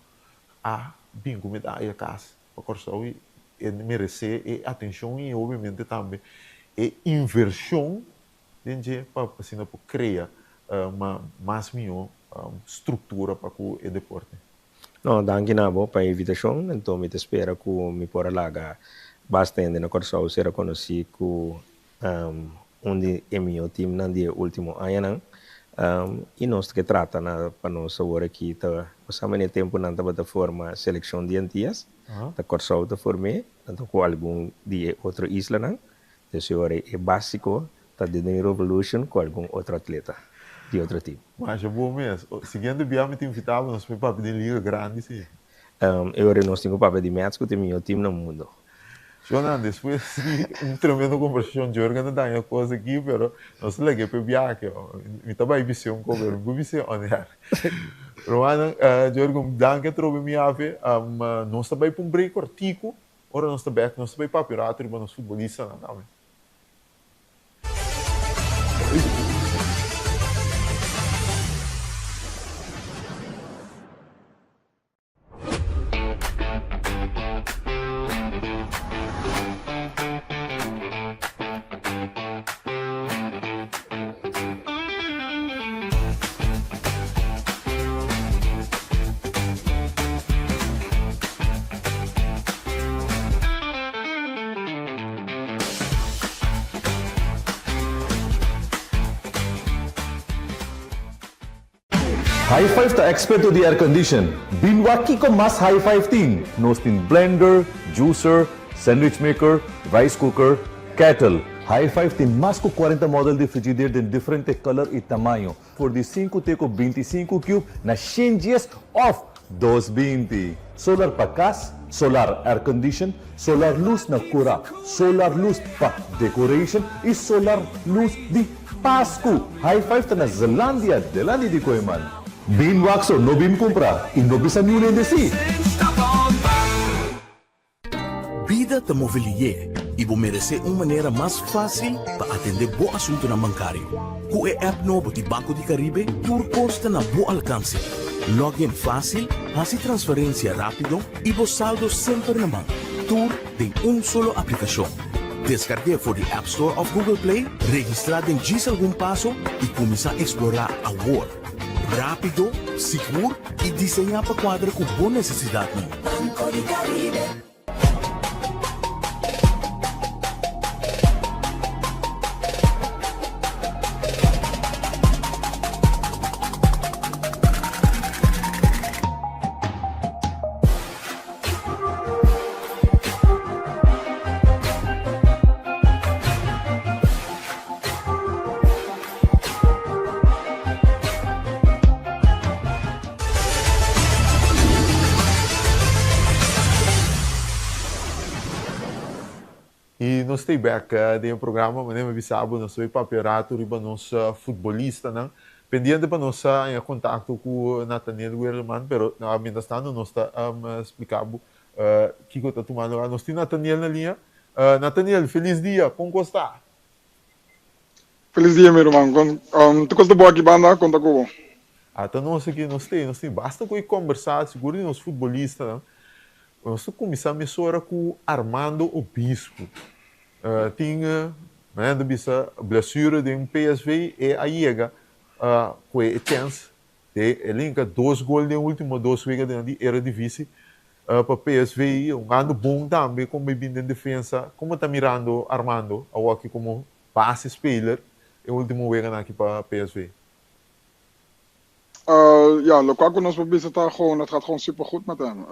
a bin ku medaya kas pa Kòrsou i e meresé e atenshon i obviamente tambe e invershon den dje pa asina por krea mas mihó struktura pa ku e deporte. No, danki na bo pa e invitashon. Anto mi ta spera ku mi por a laga basta hende na Kòrsou sera konosí ku un di e mihó timnan di e último añanan. I nos ta ke trata na pa nos awor aki ta pasá manera tempu nan tabata forma selekshon di Antias, ta Kòrsou ta form'é, anto ku algun di e otro islanan. Entonces e ora e básiko ta The New Revolution ku algun otro atleta di otro tim. Masha bon mes. Siguiente bia mi ta invita bo nos por papia den liga grandi si. E ora nos tin ku papia di Mets ku ta e mihó tim na mundo. Shonnan, despues di un tremendo kombersashon Jurgen ta daña kos aki pero nos ta lag'é pa e biaha. Mi ta bai bis'é un kos pero mi por bis'é on air. Rumannan, Jurgen danki atrobe mi afe. Nos ta bai pa un break kòrtiku. Ora nos ta bek nos ta bay papia un rato riba nos futbolistanan tambe. High Five ta experto di air condition. Bin wak kiko mas High Five tin. Nos tin blender, juicer, sandwich maker, rice cooker, kettle. High Five tin mas ku cuarenta model di frigider den diferente color y tamaño. For di sinku te ku 25 cube na 110 òf 220. Solar pa kas, solar air condition, solar lus na kura, solar lus pa decoration i solar lus di Pasku. High Five ta na Zelandia, delanti di Kooiman. Bin wak so, no bin kumpra i no bisa niun hende si. Bida ta move lié i bo meresé un manera mas fásil pa atendé bo asuntunan bankario. Ku e app nobo di Banco di Caribe tur kos ta na bo alkanse. Log in fásil, hasi transferensia rápido i bo saldo semper na man. Tur den un solo aplikashon. Deskarg'é for di App Store òf Google Play, registrá den djis algun paso i kuminsá eksplorá awor. Rápido, sigur i diseñá pa kuadra ku bo nesesidatnan. Banco di Caribe. Nos ta bek den e programa, manera mi a bisa bo, nos ta bay papia rato riba nos futbolistanan. Pendiente pa nos haña contacto cu Nathaniel Werleman, pero mientras tanto nos ta splica bo kico ta tumando lugar. Nos tin Nathaniel na liña. Nathaniel, feliz dia, con cos ta? Feliz dia mi ruman, con tur cos ta bo aki banda, con ta cu bo? Ata nos aki, nos tin, nos tin basta cu e combersa, sigur di nos futbolistanan. Nos ta kuminsá mesora ku Armando Obispo. Tin, manera ta bisa, blesure den PSV, e a yega ku e chèns de e linka dos gol den último dos wega den di Eredivisie pa PSV, hungando bon tambe komo e bin den defensa. Komo ta mirando Armando awoki komo basisspeler e último weganan aki pa PSV? Ja, locual cu nos por bisa ta gewoon, het gaat gewoon super goed met hem.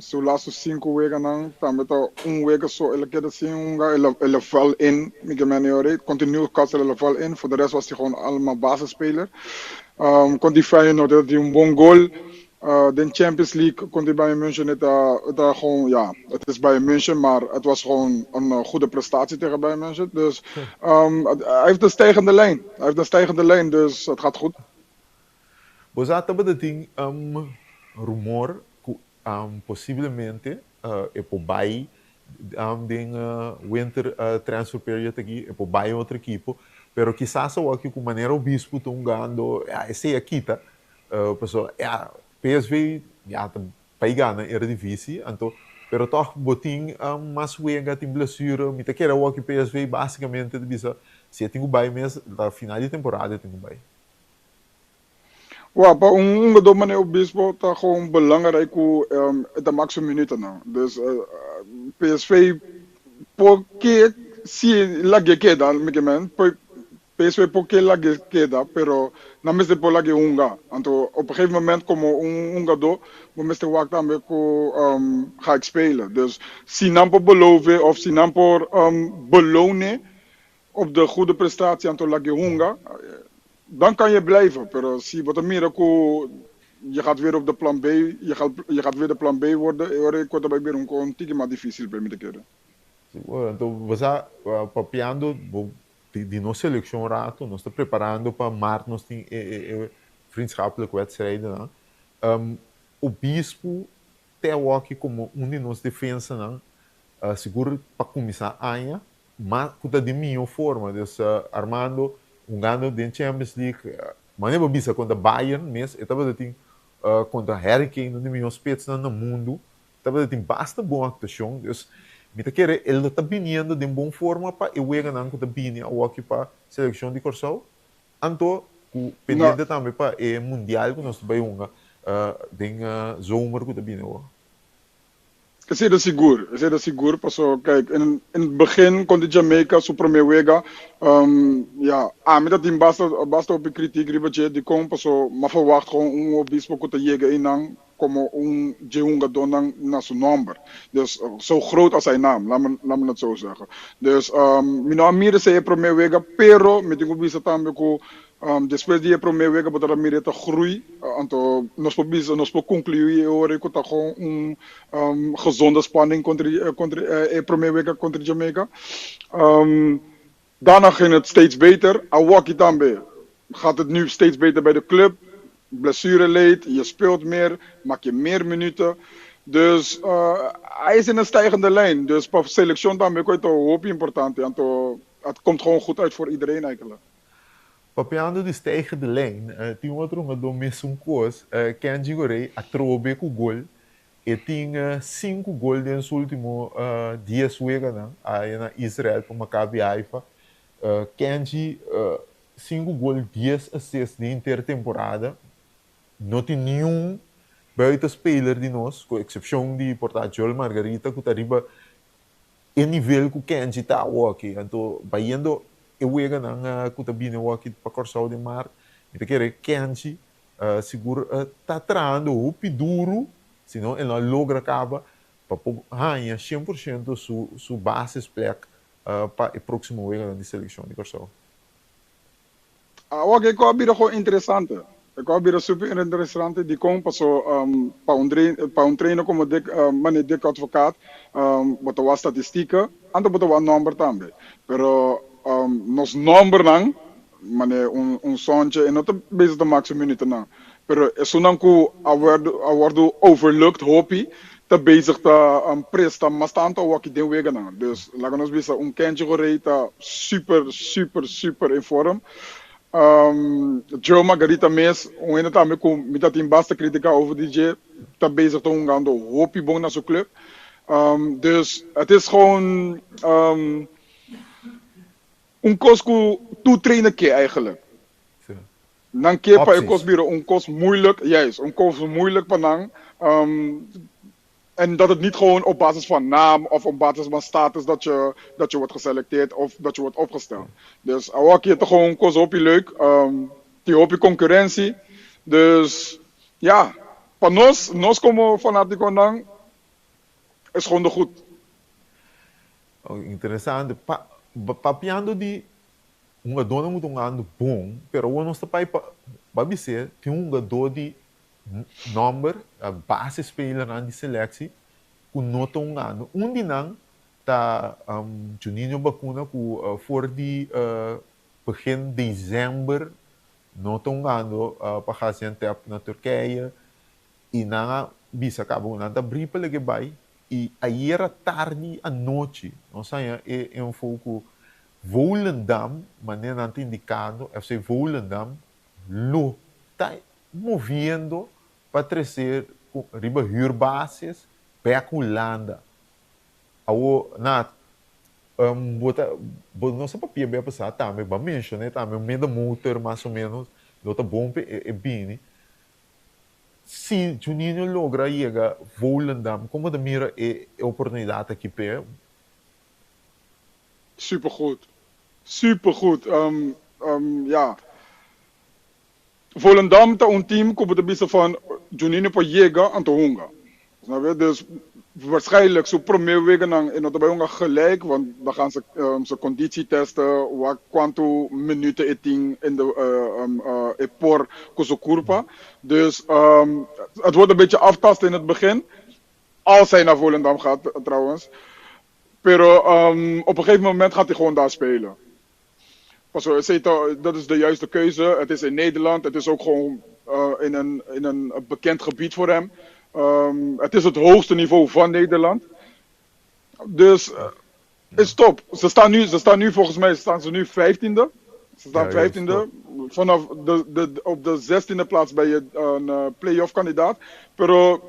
Su laatste cinco weganan, tambe ta un wega so el a keda sin hunga, el a, el a val in, mi ke meni ora, continu casi el a val in, voor de rest was hij gewoon allemaal basisspeler. Contra die Feyenoord had hij un bon goal. Den Champions League contra Bayern München, het ta, het ta gewoon, ja, het is Bayern München, maar het was gewoon een goede prestatie tegen Bayern München. Dus hij heeft een stijgende lijn. Hij heeft een stijgende lijn, dus het gaat goed. Bo sa tabata tin rumor ku posiblemente e por bai den winter transfer period aki, e por bai otro ekipo, pero kisas awor ku manera Obispo ta hungando, ya esei a kita, pasobra ya PSV ya ta bai gana Eredivisie, anto pero tog bo tin mas wega, tin blesure, mi ta kere awor ku PSV basikamente ta bisa si e tin ku bai mes ta final di temporada e tin ku bai. Wa, pa un hungador manera Obispo ta gewoon belangrijk ku e ta mak su minutennan. Dus PSV por ke si lag'é keda, mi ke men, PSV por ke lag'é keda, pero nan mester por lag'é hunga. Anto op een gegeven moment komo un hungador bo mester wak tambe ku ga ik spelen. Dus si nan por beloof'é of si nan por beloon'é op de goede prestatie anto lag'é hunga, dan kan je blijven. Pero si bo ta mira ku je gaat weer op de plan B, je gaat, je gaat weer de plan B worden, e ora e kos ta bai bira un un tiki mas dificil pa mi ta kere. Sigur, anto bo sa papiando bo di nos seleccion rato, nos ta preparando pa maart nos tin e e vriendschappelijk wedstrijdennan. Obispo te awoki como un di nos defensanan, sigur pa cuminsa aña, Ma cu ta den miho forma. Dus Armando hungando den Champions League, manera bo bisa contra Bayern mes, e tabata tin contra Harry Kane, un di miho spitsnan na mundu, tabata tin basta bon actuacion. Dus mi ta kere el lo ta biniendo den bon forma pa e weganan cu ta bini awoki pa seleccion di Corsou. Anto cu pendiente tambe pa e mundial cu nos ta bay hunga den zomer cu ta bini awor. Esei ta sigur, esei ta sigur paso kijk in in het begin kontra Jamaica su prome wega ya ami ta tin basta basta hopi kritiek riba dje dikon paso m'a verwacht gewoon un Obispo ku ta yega einan komo un dje hungadónan na su nòmber dus zo groot als zijn naam laat me laat me het zo zeggen dus mi no a mira esei e prome wega pero mi tin ku bisa tambe ku Despues di e promé wega bo ta mira e ta groei, anto nos por bisa, nos por konkluí e ora ku ta kon un gezonde spanning kontra kontra e promé wega kontra Jamaica. Daarna ging het steeds beter, awoki tambe gaat het nu steeds beter bij de club, blessure leed, je speelt meer, maak je meer minuten. Dus hij is in een stijgende lijn, dus pa seleccion tambe ku e ta hopi importante, anto het komt gewoon goed uit voor iedereen eigenlijk. Papiando di stijgende lijn, tin otro hungadó mesun kos, Kenji Gorré atrobe ku gol. E tin sinku gol den su ultimo dies weganan aya na Israel pa Maccabi Haifa. Kenji sinku gol, dies assist den henter temporada. No tin niun buitenspeler di nos, ku eksepshon di por ta Joel Margarita ku ta riba E nivel ku Kenji ta awoki, anto bayendo e weganan ku ta bini awoki pa Kòrsou den mart, mi ta kere Kenji sigur ta trahando hopi duru, si no e no a logra kaba pa por haña shen por shento su su basisplek pa e próksimo weganan di selekshon di Kòrsou. Awor e kos a bira gewoon interesante. E kos a bira super interesante dikon paso pa un pa un trainer komo Dick mane Dick Advocaat bo ta wak statistika. Anto bo ta wak nòmber tambe. Pero nos nòmbernan, manera un un Sontje, e no ta bezig ta mak su minutonan. Pero esunnan ku a wòrdu a wòrdu overlooked hopi ta bezig ta presta mas tantu awor ki den weganan. Dus laga nos bisa un Kenji Gorré ta super super super in vorm. Joe Margarita mes, un hende tambe ku mi ta tin basta kritika over di dje, ta bezig ta hungando hopi bon na su club. Dus het is gewoon un kos ku tur trainer ke eigenlijk. Nan ke pa e kos bira un kos moeilijk, juist, un kos moeilijk pa nan. En dat het niet gewoon op basis van naam of op basis van status dat je, dat je wordt geselecteerd of dat je wordt opgesteld. Dus awor aki ta gewoon kos hopi leuk. Tin hopi concurrentie. Dus ja, pa nos, nos como fanaticonan is gewoon de goed. Oh, interesante. Pa, papiando di hungadónan ku ta hungando bon, pero awor nos ta bai pa, pa bis'é tin un hungadó di nòmber, basisspelernan di seleksie ku no ta hungando. Un di nan ta Juninho Bacuna ku for di begin desèmber no ta hungando pa Gaziantep na Turkije i nan a bisa kaba ku nan ta bri pa lege bai i ayera tardi anochi nos haña e info ku Volendam, manera nan ta indikando, FC Volendam lo ta moviendo pa trese riba huurbasis bek Hulanda. Awor, na, bo ta, bo no sa papia bia pasá tambe, bo a menshoné tambe un middenmotor mas o menos, lo ta bon pa e bini. Si Juninho logra yega Volendam, kon bo ta mira e oportunidat aki p'e? Super goed. Super goed. Ja. Volendam ta un team ku bo ta bisa van Juninho por yega anto hunga. Snap je? Dus waarschijnlijk su prome weganan e no ta bai hunga gelijk, want dan gaan ze su conditie testen, wak kuantu minuten e tin in de e por ku su kurpa. Dus het wordt een beetje aftasten in het begin, als hij naar Volendam gaat trouwens. Pero op een gegeven moment gaat hij gewoon daar spelen. Paso esei ta, dat is de juiste keuze. Het is in Nederland, het is ook gewoon in een bekend gebied voor hem. Het is het hoogste niveau van Nederland. Dus is top. Ze staan nu, volgens mij staan ze nu 15e. Ze staan 15e. Vanaf de, op de 16e plaats ben je een play-off kandidaat. Pero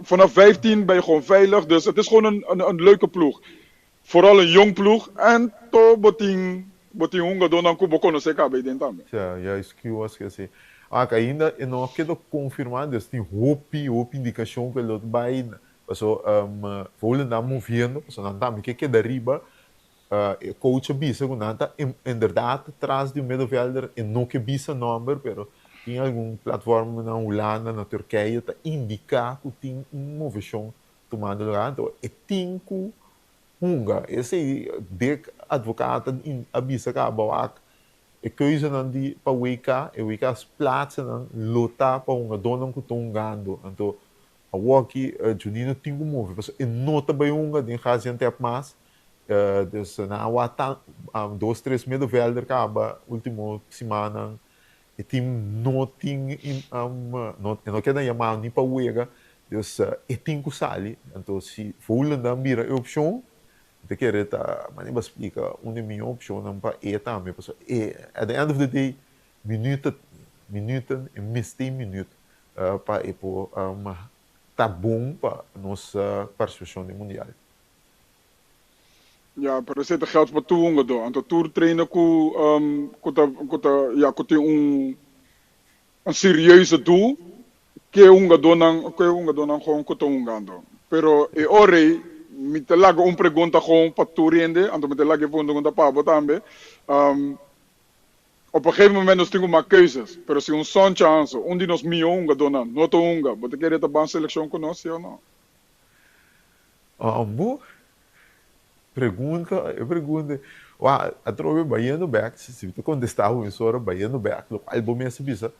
vanaf 15 ben je gewoon veilig. Dus het is gewoon een leuke ploeg. Vooral een jong ploeg. En toch bo tin bo tin hungadónan ku bo konosé kaba den tambe. Ja, juist, ku was ku Ah, ku ainda no a keda konfirmá, dus tin hopi, hopi indikashon ku lo bai, paso Volendam moviendo, paso nan tambe ke keda riba, e coach a bisa ku nan ta inderdaad tras di un middenvelder e no ke bisa nòmber, pero tin algun platform na Hulanda, na Turkije ta indiká ku tin un moveshon tumando lugá, anto e tin ku hunga. Esei Dick Advocaat a bisa kaba wak e keuzenan di pa WK, e WK plaatsennan lo ta pa hungadónan ku ta hungando. Anto awor aki Juninho tin ku move pasobra e no ta bai hunga den Gaziantep mas. Dus nan a wak ta dos tres middenvelder kaba ultimo simannan. E team no tin no e no keda yamá ni pa wega. Dus e tin ku sali. Anto si Volendam bira e opshon, mi ta kere ta manera bo a splika un di e mihó opshonnan pa e tambe pasobra e at the end of the day minüt minüten e mester minüt pa e por ta bon pa nos partisipashon den mundial. Ja, pero esei ta geld pa tur hungadó. Anto tur trainer ku ta ja ku tin un serieuze doel ke hungadónan gewoon ku ta hungando. Pero e ora ei mi ta laga un pregunta gewoon pa tur hende, anto mi ta laga e pregunta pa bo tambe. Op een gegeven moment nos tin ku maak keuzes. Pero si un Sontje Hansen, un di nos mihó hungadónan, no ta hunga, bo ta kere ta ban selekshon ku nos, sí o no? Bo pregunta, e pregunta, wa, atrobe bayendo bek, si mi ta kontestá bo mesora bayendo bek, lokual bo mes a bisa,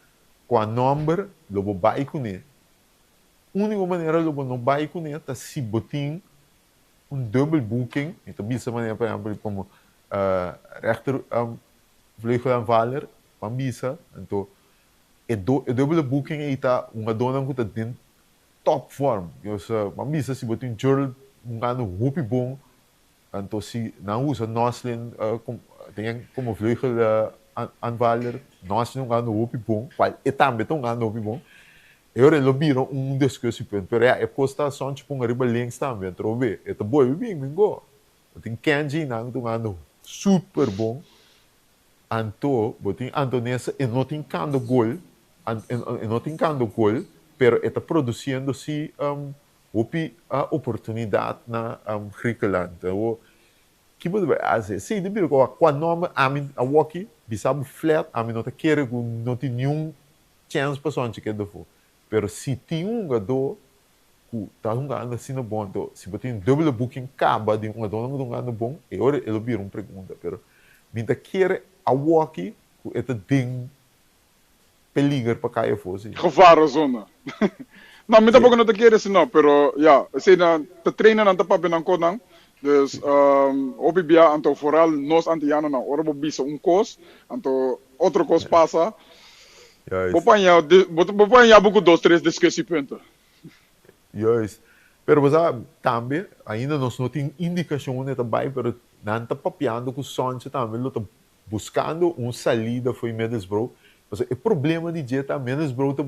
kua nòmber lo bo bai kuné? Úniko manera lo bo no bai kuné ta si bo tin. Un dubbel booking, mi ta bisa manera por ehempel como rechter vleugelaanvaller, ban bisa, anto e do e dubbele booking ei ta hungadónan ku ta den top vorm. Dus ban bisa si bo tin Jurl hungando hopi bon, anto si nan usa Noslin den como vleugelaanvaller, Noslin hungando hopi bon, cual e tambe ta hungando hopi bon, E ora e lo bira un discussiepunt, pero ya, e cos ta Sonchi ponga riba links tambe, atrobe e ta bolbe bin bingo. Bo tin Kenji nan ta hungando super bon, anto bo tin Antonessa e no tin cando gol, e no tin cando gol, pero e ta produciendo si hopi oportunidad na Griekenland. Awor, ki bo ta bay haci? Si, ta bira cu cua nomber ami awoki bisa bo flat, ami no ta kere cu no tin niun Chèns pa Sonchi keda afó. Pero si tin un hungadó ku ta hungando asina bon, anto si bo tin dubbele booking kaba di un hungadónan ku ta hungando bon, e ora e lo bira un pregunta. Pero mi ta kere awoki ku e ta den peliger pa kai afó si. Gevarenzone. No, mi tampoco no ta kere si no, pero ya, esei nan ta trainer nan ta papia nan konan. Dus hopi bia anto vooral nos antianonan ora bo bisa un kos, anto otro kos pasa, bo paña bo paña bo ku dos tres discussiepunten. Juist. Pero bo sa tambe ainda nos no tin indikashon unda e ta bai, pero nan ta papiando ku Sontje tambe lo ta buskando un salida fo'i Middlesbrough. Pasobra e problema di dje ta Middlesbrough ta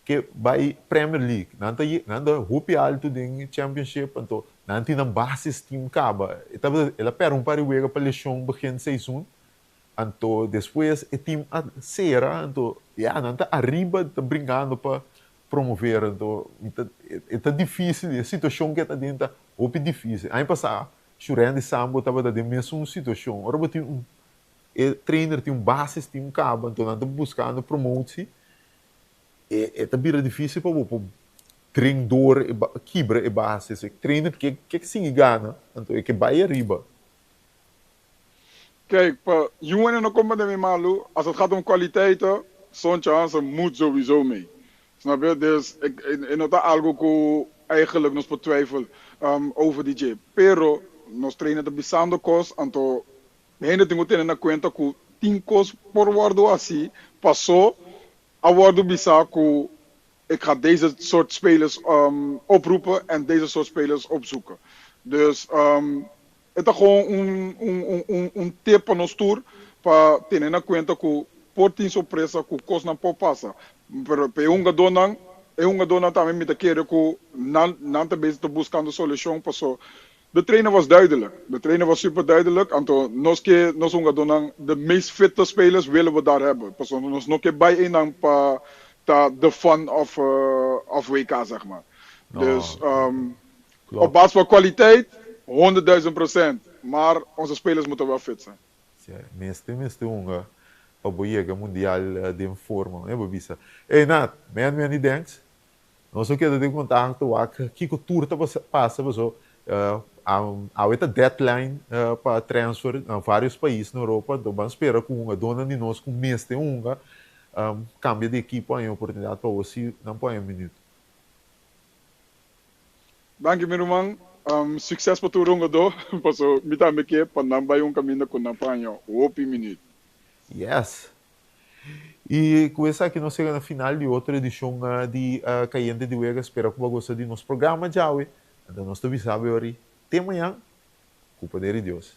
ke bai Premier League. Nan ta nan ta hopi alto den Championship, anto nan tin nan basis team kaba. E tabata el a pèrdè un par di wega pa leshon begin seizoen, anto despues e team a sera, anto ya nan ta ariba ta bringando pa promover, anto mi ta e ta dificil, e situacion ke e ta den ta hopi dificil. Aña pasa Shurendi Sambo tabata den mesun situacion, ora bo tin un e trainer tin un basis team kaba, anto nan ta buscando promotie, E e ta bira difícil pa bo por dring door e kibra e base. So e trainer ke ke sigui gana, anto e ke bai ariba. Kijk, pa Juwene no comprende mi malu, als het gaat om kwaliteiten, Sontje Hansen moet sowieso mee. Snap je? Dus ik, e no ta algo ku eigenlijk nos por twijfel over di dje. Pero nos trainer ta bisando kos, anto hende tin ku tene na kuenta ku tin kos por wòrdu hasi paso a wòrdu bisá ku ik ga deze soort spelers oproepen en deze soort spelers opzoeken. Dus e ta gewoon un un un un tip pa nos tur pa tene na kuenta ku por tin sorpresa ku kosnan por pasa. Pero pa e hungadónan e hungadónan tambe mi ta kere ku nan nan ta bezig ta buskando solushon paso De trainer was duidelijk. De trainer was super duidelijk. Anto nos ke nos hungadónan de meest fitte spelers willen we daar hebben. Pasobra nos no ke bai einan pa ta de fun of of WK zeg maar. Dus op basis van kwaliteit 100.000%. Maar onze spelers moeten wel fit zijn. Si, mester mester hunga pa bo yega mundial den forma, bo bisa. Ey Nat, many many thanks. Nos lo keda den kontakto wak kiko tur ta pasa paso awe ta deadline pa transfer na varios pais na Europa enton ban spera ku hungadónan di nos ku mester hunga kambia di ekipo haña oportunidat pa awor si nan por haña minüt. Danki mi ruman, succes pa tur hungadó paso mi tambe ke pa nan bai un kaminda ku nan por haña hopi minüt. Yes! I ku esaki nos yega na final di otro edishon di Kayente di Wega. Spera ku bo a gosta di nos programa djawe. Anto nos ta bisa bo yori te mañan ku poder di Dios.